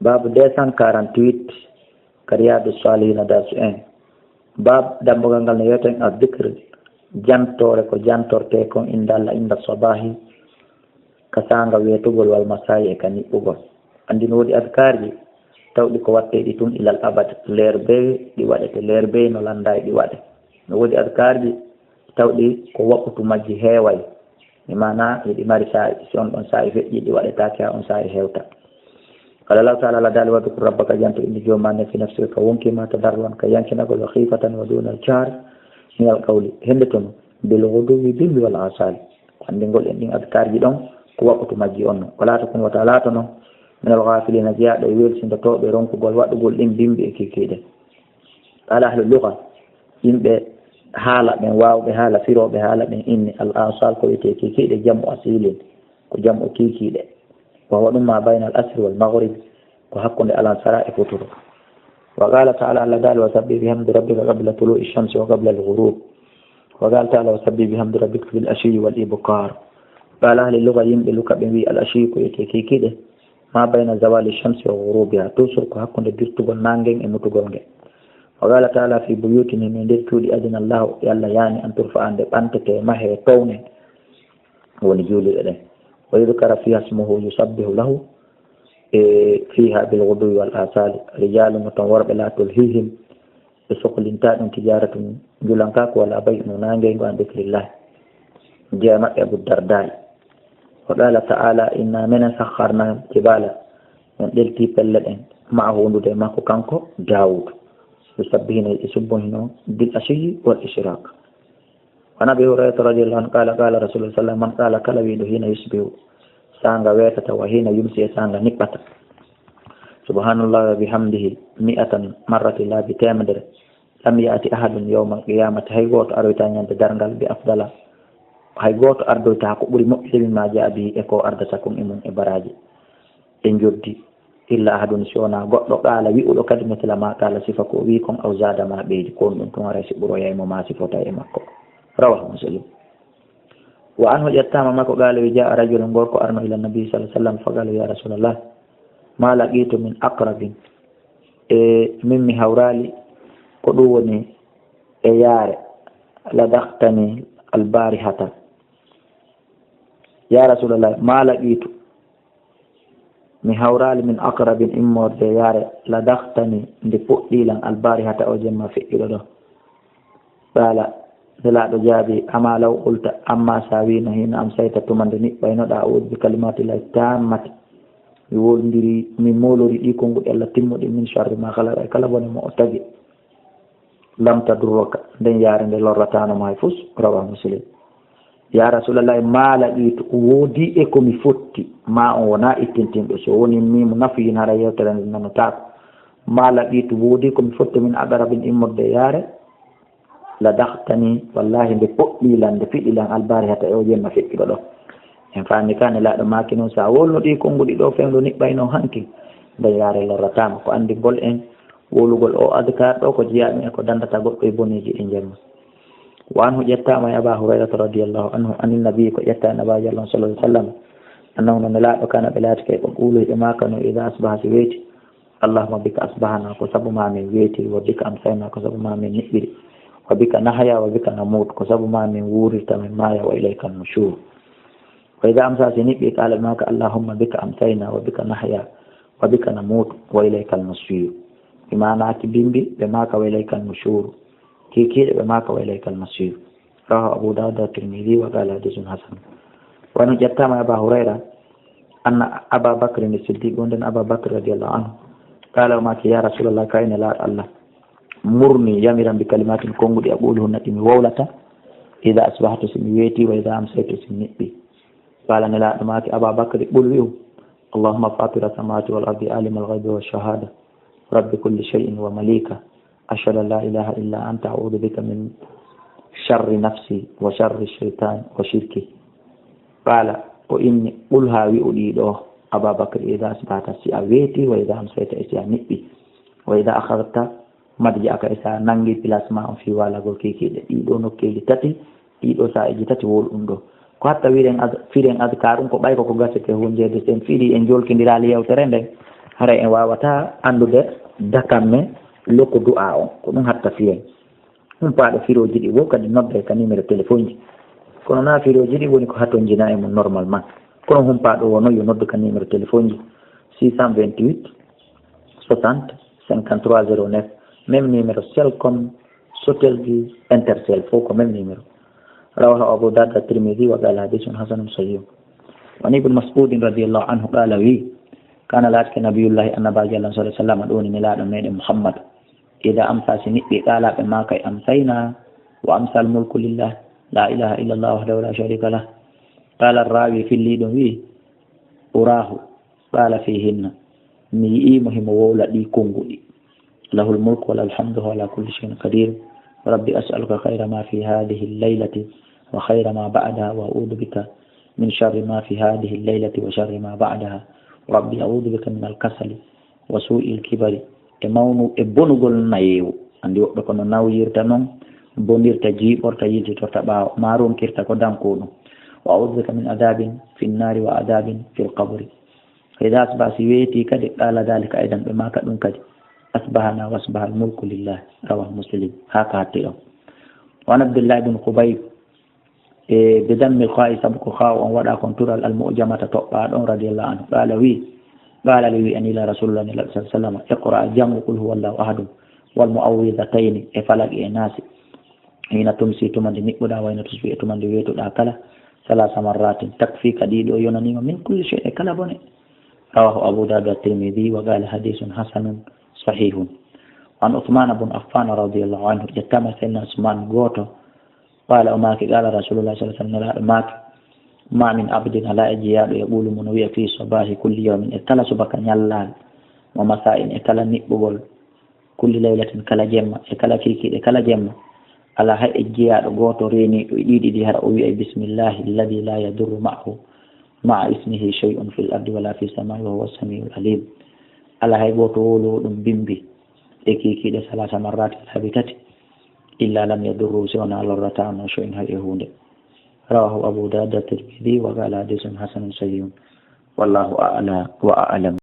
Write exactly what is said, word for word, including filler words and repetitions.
Baabu deux cent quarante-huit, ka Riyadu Salihina, darsu un. Baabu, dambugal ngal no yewta en azzikr, jantoore ko jantortee kon inda Allah, inda sabahi, ka saanga weetugol, wal masaa'i, e ka niɓɓugol. Anndi no woodi adkaarji tawɗi ko watteeɗi tun ilal abad, leer bee ɗi waɗete, leer bee no lannda e ɗi waɗe. No woodi adkaarji tawɗi ko waqutu majji heeway, e maana hiɗi mari saa'i, si on ɗon saa'i feƴƴi, ɗi waɗetaake haa on saa'i hewta. Qala Allahu ta'ala, Allah daali, "Wadhkur rabbaka, janto innde Joomi maa nden, fi nafsika, ka wonkii maa, tadarruan, ka yankinagol, wa khifatan, wa dunal jahri minal qawli." Hende tun, bil ghuduwwi, bimbi, wal asali. Ko anndingol en ɗin adkaarji ɗon, ko waqutu majji on non. Wala takun, wata laato non, minal ghafilina, jeyaaɗo e welsindotooɓe ronkugol waɗugol ɗin bimbi e kiikiiɗe. Qala ahlu lugha, yimɓe haala ɓen, waawɓe haala, firooɓe haala ɓen inni al asal ko wi'etee kiikiiɗe, jam'u asilin, ko jam'u kiikiiɗe. Wa huwa ɗum ma bayna al asri wal maghrib, ko hakkunde alansara e futuro. Wa qala ta'ala, Allah daali, "Wa sabbih bihamdi rabbika qabla tulu'i shamsi wa qabla al ghurub." Wa qala ta'ala, "Wa sabbih bihamdi rabbika bil ashiyyi wal ibkar." Qala ahli lugha, yimɓe luka ɓen wi'i al ashiyyi ko wi'etee kiikiiɗe, ma bayna zawali shamsi wa ghurubiha, toujours ko hakkunde dirtugol naange ngen e mutugol nge. Wa qala ta'ala, "Fi buyutin", hino e nder cuuɗi adina Allahu, e Allah yaani, "an turfa'a", nde ɓantetee, mahee, towne, woni juulirɗe ɗen. "Wa yudhkara fiha ismuhu", yusabbihu lahu, e fiha bil ghuduwwi wal asali, rijalun, no ton worɓe laa tulhihim, ɓe sohlintaa ɗum, tijaratun, njulankaaku, wala bay'un, naangeyngu, an dhikrillahi. Jeyaa maɓɓe Abu Dardaa'i. Wa qala ta'ala, "Inna menen sakharna jibala", men ɗeltii pelle ɗen, ma'a, wondude e makko kanko Daawuud. Yusabbihina, e subbohino, bil ashiyyi wal ishraq. Wa an Abi Hurayrata radiyallahu anhu qala, qala Rasulullah sallallahu alaihi wasallam, man qala, kala wi'uɗo, hina yusbihu, saanga weetata, wa hina yumsi, e saanga niɓɓata, subhanallahi wa bihamdihi, mi'atan marratin, laabi teemedere, lam ya'ti ahadun yawmal qiyamati, hay gooto aroytaa ñande darngal, bi afdala, hay gooto ardoytaa ko ɓuri moƴƴude, mimma ja'a bihi, e ko ardata kon e mun e baraaji, e njoddi, illa ahadun, si wonaa goɗɗo, qala, wi'uɗo kadi, mithla ma qala, sifa ko o wi'i kon, aw zada, ma ɓeydi, ko on ɗum tun, haray si ɓuroyay mo, ma sifotay e makko. Rawahu Muslim. Wa anhu, ƴettaama makko, qala, wi, ja'a rajulun, gorko arno, ila nabi sallallahu alaihi wasallam, fa qala, ya Rasulallah, ma laqitu min aqrabin, e min mi hawraali, ko ɗum woni e yaare, ladaghtani albarihata. Ya Rasulallah, ma laqitu, mi hawraali, min aqrabin, immorde e yaare, ladaghtani, nde puɗɗii lan, albarihata, o jemma feƴƴuɗo ɗo. Qala, Nelaaɗo jaabii, ama law qulta, amma si a wiino, hina amsayta, tuma nde niɓɓaynoɗaa, a'udhu bi kalimatillahi tammati, mi wondiri, mi moolori ɗii konguɗi Allah timmuɗi, min sharri ma khalaqa, e kala bone mo o tagi. Lam tadurraka, nden yaare nde lorrataano ma hay fus. Rawahu Muslim. Ya Rasulallah, ma laqitu, woodii e ko mi fotti, ma on wonaa ittintinɗo. Si o woni miimu nafuyin, hara yewtere nden nanotaako. Ma laqitu, woodii ko mi fotti, min aqrabin, immorde e yaare, ladaghtani, wallahi nde poɗɗii lan, nde fiɗi lan, albarihata, e o jemma feƴƴuɗo ɗo. En faami ka Nelaaɗo maaki non, si a wolno ɗii konguɗi ɗo fewndo niɓɓayno hanki, nden yaare lorrataama. Ko anndingol en wowlugol o adkaar ɗo ko jeyaa ɗum e ko danndata goɗɗo e boneeji ɗi jemma. Wa anhu, ƴettaama e Aba Hurayrata radiyallahu anhu, anin nabi, ko ƴetta e Nabaajo Allah sallallahu alaihi wasallam, annahu, no Nelaaɗo, kana, ɓe laatike, ko ɓuuloy ɓe maakano, ida asbaha, si weeti, Allahumma bika asbahna, ko sabu ma min weetiri, wa bika amsayna, ko sabu ma min niɓɓiri, wa bika nahya, wa bika namut, ko sabu ma min wuurirta, min maaya, wa ilayka nushur. Wa ida amsa, si niɓɓi, qala, ɓe maaka, Allahumma bika amsayna, wa bika nahya, wa bika namut, wa ilayka almasir. Bi maana ki bimbi, ɓe maaka, wa ilayka alnushur. Kiikiiɗe, ɓe maaka, wa ilayka almasir. Rawahu Abu Dawud wa Tirmidhi wa qala hadithun hasan. Wa no ƴettaama e Aba Hurayra, anna Aba Bakr as-Siddiq, wonden Aba Bakr radiyallahu anhu, qala, o maaki, ya Rasulallah, ka ine laaɗo Allah, murni, yamiran, bi kalimatin, konguɗi, aquluhunna, ɗi mi wowlata, ida asbahtu, si mi weeti, wa ida amsaytu, si mi niɓɓi. Qala, Nelaaɗo maaki, Aba Bakr, qul, wi'u, Allahumma fatira samawati wal ardi, alimal ghaybi wash shahada, rabbi kulli shay'in wa malika, ashhadu an la ilaha illa anta, a'udhu bika min sharri nafsi wa sharri shaytan wa shirki. Qala, o inni, qul, haa wi'u ɗii ɗoo, Aba Bakr, ida asbahta, si a weeti, wa ida amsayta, e si a niɓɓi, wa ida akhadhta madja'aka, e si a nangi place ma on fii waalagol kiikiiɗe. Ɗii ɗoo nokkeeli tati, ɗii ɗoo saa'iiji tati, wowlu ɗum ɗoo. Ko hatta wiren ad-, firen adkaarun ko ɓay ko ko gasete hunjeede, si en firii en jolkindiraali yewtere nden, Haray en waawataa anndude dakamme loko du'aa on. Ko ɗum hatta fiyen. Humpaaɗo firooji ɗi wo kadi nodday ka numéro téléphone ji. Kono naa firooji ɗi woni ko hatonjinaa e mum normalement. Kono humpaaɗo wo no yo noddu ka numéro téléphone ji six cent vingt-huit soixante cinquante-trois zéro neuf. Même numéro Celcom, Sotelgi, Intercel, fof ko même numéro. Rawahu Abu Dawud wa Tirmidhi wa qala hadithun hasanun sahih. Wa an Ibn Mas'ud radiyallahu anhu qala wi, kana laatike Nabiyullahi Annabi Allah sallallahu alaihi wasallam ɗoni nelaaɗo meɗen Muhammad. Ida amsa si niɓɓi qala ɓe maaka amsayna wa amsal mulku lillah la ilaha illa Allah wahdahu la sharika lah. Qala rawi filli ɗum wi, urahu. Qala fihinna, mi yi'ii mo himo wowla ɗii konnguɗi. Lahul mulku wa lahul hamdu wa huwa ala kulli shay'in qadir. Rabbi as'aluka khayra ma fi hadhihi al-laylati wa khayra ma ba'daha wa a'udhu bika min sharri ma fi hadhihi al-laylati wa sharri ma ba'daha. Rabbi a'udhu bika min al-kasali wa su'il kibari. E mawnu-, e bonugol nayeewu. Anndi woɓɓe ko no nawyirta non, bonirta, jiiɓorta, yiltitorta ɓaawo, maa ronkirta ko dankoo ɗum. Wa a'udhu bika min adabin fi nnaari wa adabin fil qabri. Fa idha asbaha, si weetii kadi, qala dhalika aydan, ɓe maaka ɗum kadi. Asbahana wa asbahal mulku lillah. Rawahu Muslim. Haa ka hatti ɗon. Wa an Abdillah ibn Khubayb, e, bi dammil khaa'i, sabu ko khaaw on waɗa kon tural al mu'jamata toɓɓaa ɗon, radiyallahu anhu. Qala wi, qala li wi an ila Rasulullah sallallahu alaihi wasallam, iqra, jangu qul huwallahu ahadun, wal mu'awwidhatayni, e falaq e naasi. Hina tumsi, tuma nde niɓɓuɗaa, wa hina tusbi, e tuma nde weetuɗaa kala, salasa marratin, takfika, ɗiɗo yonaniima, min kulli shay, e kala bone. Rawahu Abu Dawud wa Tirmidhi wa qala hadithun hasanun sahihun. An Uthman ibn Affan radiyallahu anhu, ƴettaama Sayyidina Usman gooto, qala, o maaki, qala Rasulullah sallallahu alaihi wasallam, nelaaɗo maaki, ma min abdin, alaa e jeyaaɗo, yaqulu, mo no wi'a, fi sabahi kulli yawmin, e kala subaka ñallaagu, wa masa'in, e kala niɓɓugol, kulli laylatin, kala jemma, e kala kiikiiɗe, kala jemma, alaa hay e jeyaaɗo gooto reeniiɗo e ɗiɗi ɗi hara o wi'ay, bismillahi alladhi la yadurru ma'ahu, ma'a ismihi shay'un fil ardi wala fis samai wa huwa samiul alim. Alaa hay gooto wowloowo ɗum bimbi e kiikiiɗe salasa marrati laabi tati, illa lam yadurru, si wonaa lorrataa mo shay'un hay e huunde. Rawahu Abu Dawud wa Tirmidhi wa qala hadithun hasanun sahihun. Wallahu a'la wa a'lam.